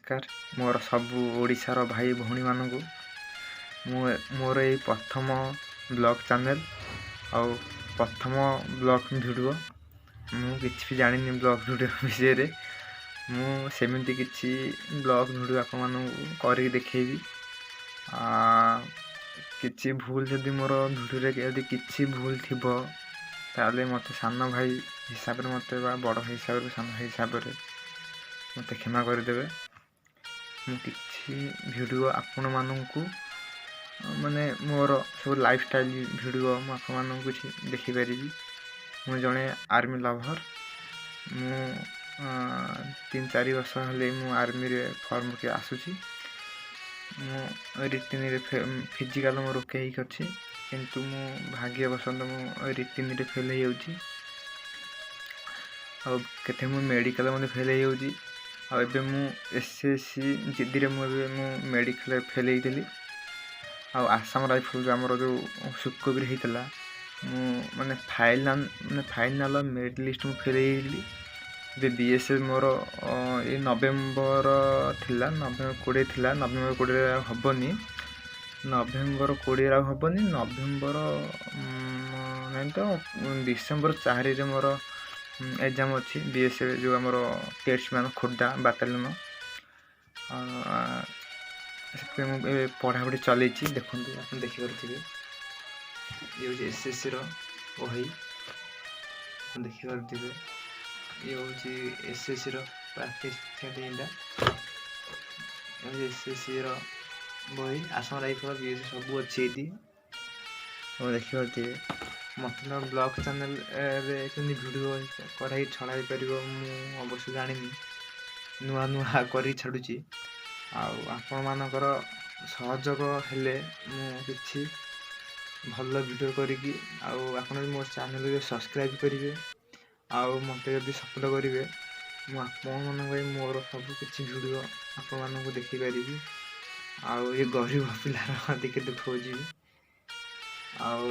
ନମସ୍କାର ମୋର ସବୁ ଓଡ଼ିଶାର ଭାଇ ଭଉଣୀମାନଙ୍କୁ। ମୁଁ ମୋର ଏଇ ପ୍ରଥମ ବ୍ଲଗ୍ ଚ୍ୟାନେଲ୍ ଆଉ ପ୍ରଥମ ବ୍ଲଗ୍ ଭିଡ଼ିଓ। ମୁଁ କିଛି ବି ଜାଣିନି ବ୍ଲଗ୍ ଭିଡ଼ିଓ ବିଷୟରେ। ମୁଁ ସେମିତି କିଛି ବ୍ଲଗ୍ ଭିଡ଼ିଓ ଆପଣମାନଙ୍କୁ କରିକି ଦେଖେଇବି। କିଛି ଭୁଲ ଯଦି ମୋର ଭିଡ଼ିଓରେ ଯଦି କିଛି ଭୁଲ ଥିବ, ତାହେଲେ ମୋତେ ସାନ ଭାଇ ହିସାବରେ ମୋତେ ବା ବଡ଼ ଭାଇ ହିସାବରେ, ସାନ ଭାଇ ହିସାବରେ ମୋତେ କ୍ଷମା କରିଦେବେ। ମୁଁ କିଛି ଭିଡ଼ିଓ ଆପଣମାନଙ୍କୁ, ମାନେ ମୋର ସବୁ ଲାଇଫଷ୍ଟାଇଲ୍ ଭିଡ଼ିଓ ମୁଁ ଆପଣମାନଙ୍କୁ କିଛି ଦେଖିପାରିବି। ମୁଁ ଜଣେ ଆର୍ମି ଲଭର୍। ମୁଁ 3-4 ବର୍ଷ ହେଲେ ମୁଁ ଆର୍ମିରେ ଫର୍ମ ପକାଇ ଆସୁଛି। ମୁଁ ରିଟିନ୍ରେ, ଫିଜିକାଲ୍ ମୋର ଓକେ ହେଇକି ଅଛି, କିନ୍ତୁ ମୁଁ ଭାଗ୍ୟବଶତଃ ମୁଁ ରିଟିନ୍ରେ ଫେଲ୍ ହେଇଯାଉଛି ଆଉ କେତେ ମୁଁ ମେଡ଼ିକାଲ୍ ମଧ୍ୟ ଫେଲ୍ ହେଇଯାଉଛି। ଆଉ ଏବେ ମୁଁ ଏସ୍ ଏସ୍ ସି ଜିଡ଼ିରେ ମୁଁ ଏବେ ମୁଁ ମେଡ଼ିକାଲ୍ରେ ଫେଲ୍ ହେଇଥିଲି। ଆଉ ଆସାମ ରାଇଫଲ୍ ଯେଉଁ ଆମର ଯେଉଁ ସୁକବିର ହେଇଥିଲା, ମୁଁ ମାନେ ଫାଇନାଲ୍ ମେରିଟ୍ ଲିଷ୍ଟ ମୁଁ ଫେଲ୍ ହେଇଯାଇଥିଲି। ଏବେ ବିଏସ୍ଏଫ୍ ମୋର ଏଇ ନଭେମ୍ବର ଥିଲା, ନଭେମ୍ବର 20 ଥିଲା। ନଭେମ୍ବର 20ରେ ଆଉ ହେବନି। ନଭେମ୍ବର 20ରେ ଆଉ ହେବନି। ନଭେମ୍ବର ନାଇଁ ତ, ଡିସେମ୍ବର 4ରେ ମୋର ଏକ୍ଜାମ୍ ଅଛି, ବିଏସ୍ଏଫ୍ ଯେଉଁ ଆମର ଟ୍ରେଡ୍ସମ୍ୟାନ୍ ଖୋର୍ଦ୍ଧା ବାଟାଲିୟନ୍। ସେଥିପାଇଁ ମୁଁ ଏବେ ପଢ଼ାପଢ଼ି ଚଲେଇଛି। ଦେଖନ୍ତୁ, ଆପଣ ଦେଖିପାରୁଥିବେ, ଇଏ ହେଉଛି ଏସ୍ଏସ୍ସିର ବହି। ଆପଣ ଦେଖିପାରୁଥିବେ, ଇଏ ହେଉଛି ଏସ୍ଏସ୍ସିର ପ୍ରାକ୍ଟିସ୍ ସେଟ୍। ଏଇଟା ଏସ୍ଏସ୍ସିର ବହି, ଆସାମ ରାଇଫଲ୍, ବିଏସ୍ଏଫ୍ ସବୁ ଅଛି ଏଇଠି, ଆପଣ ଦେଖିପାରୁଥିବେ। ମୋତେ ତ ବ୍ଲଗ୍ ଚ୍ୟାନେଲ୍ରେ କେମିତି ଭିଡ଼ିଓ କରାହେଇ ଛଡ଼ା ହେଇପାରିବ, ମୁଁ ଅବଶ୍ୟ ଜାଣିନି। ନୂଆ ନୂଆ କରି ଛାଡ଼ୁଛି। ଆଉ ଆପଣମାନଙ୍କର ସହଯୋଗ ହେଲେ ମୁଁ କିଛି ଭଲ ଭିଡ଼ିଓ କରିକି, ଆଉ ଆପଣ ଯଦି ମୋ ଚ୍ୟାନେଲ୍ରେ ସବସ୍କ୍ରାଇବ୍ କରିବେ ଆଉ ମୋତେ ଯଦି ସପୋର୍ଟ କରିବେ, ମୁଁ ଆପଣମାନଙ୍କ ପାଇଁ ମୋର ସବୁ କିଛି ଭିଡ଼ିଓ ଆପଣମାନଙ୍କୁ ଦେଖାଇ ପାରିବି। ଆଉ ଏ ଗରିବ ପିଲାର ଟିକେ ଦୁଃଖ ବୁଝିବି। ଆଉ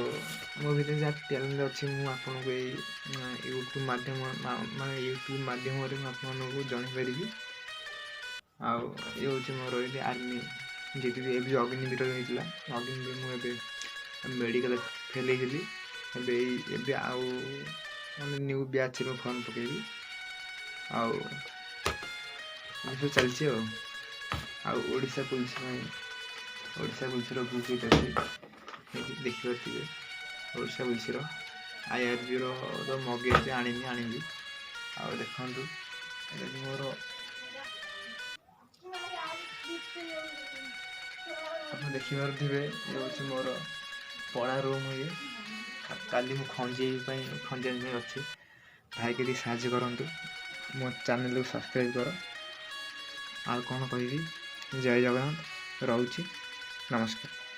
ମୋ ଭିତରେ ଯାହା ଟ୍ୟାଲେଣ୍ଟ ଅଛି, ମୁଁ ଆପଣଙ୍କୁ ଏଇ ୟୁଟ୍ୟୁବ୍ ମାଧ୍ୟମ, ମାନେ ୟୁଟ୍ୟୁବ୍ ମାଧ୍ୟମରେ ମୁଁ ଆପଣମାନଙ୍କୁ ଜଣାଇ ପାରିବି। ଆଉ ଇଏ ହେଉଛି ମୋର ଏଇଠି ଆର୍ମି ଯେବେ ଏବେ ଅଗ୍ନିବୀର ହେଇଥିଲା, ଅଗ୍ନିବୀର ମୁଁ ଏବେ ମେଡ଼ିକାଲ ଫେଲ୍ ହେଇଥିଲି। ଏବେ ଏଇ ଏବେ ଆଉ ମାନେ ନ୍ୟୁ ବ୍ୟାଚ୍ରେ ମୁଁ ଫର୍ମ ପକାଇବି। ଆଉ ଏସବୁ ଚାଲିଛି। ଆଉ ଓଡ଼ିଶା ପୋଲିସ ପାଇଁ, ଓଡ଼ିଶା ପୋଲିସର ବୁକ୍ ଏଇଠି ଅଛି, ଏଇଠି ଦେଖିପାରୁଥିବେ। ଓଡ଼ିଶା ପୋଲିସର, ଆଇଆର୍ବିର ତ ମଗେଇଛି, ଆଣିନି, ଆଣିବି। ଆଉ ଦେଖନ୍ତୁ, ଏଇଟା ମୋର, ଆପଣ ଦେଖିପାରୁଥିବେ, ଇଏ ହେଉଛି ମୋର ପଢ଼ା ରୁମ୍। ଇଏ କାଲି ମୁଁ ଖଞ୍ଜେଇ ପାଇଁ, ଖଞ୍ଜା ପାଇଁ ଅଛି। ଭାଇକି ଟିକେ ସାହାଯ୍ୟ କରନ୍ତୁ। ମୋ ଚ୍ୟାନେଲକୁ ସବସ୍କ୍ରାଇବ୍ କର। ଆଉ କ'ଣ କହିବି? ଜୟ ଜଗନ୍ନାଥ। ରହୁଛି, ନମସ୍କାର।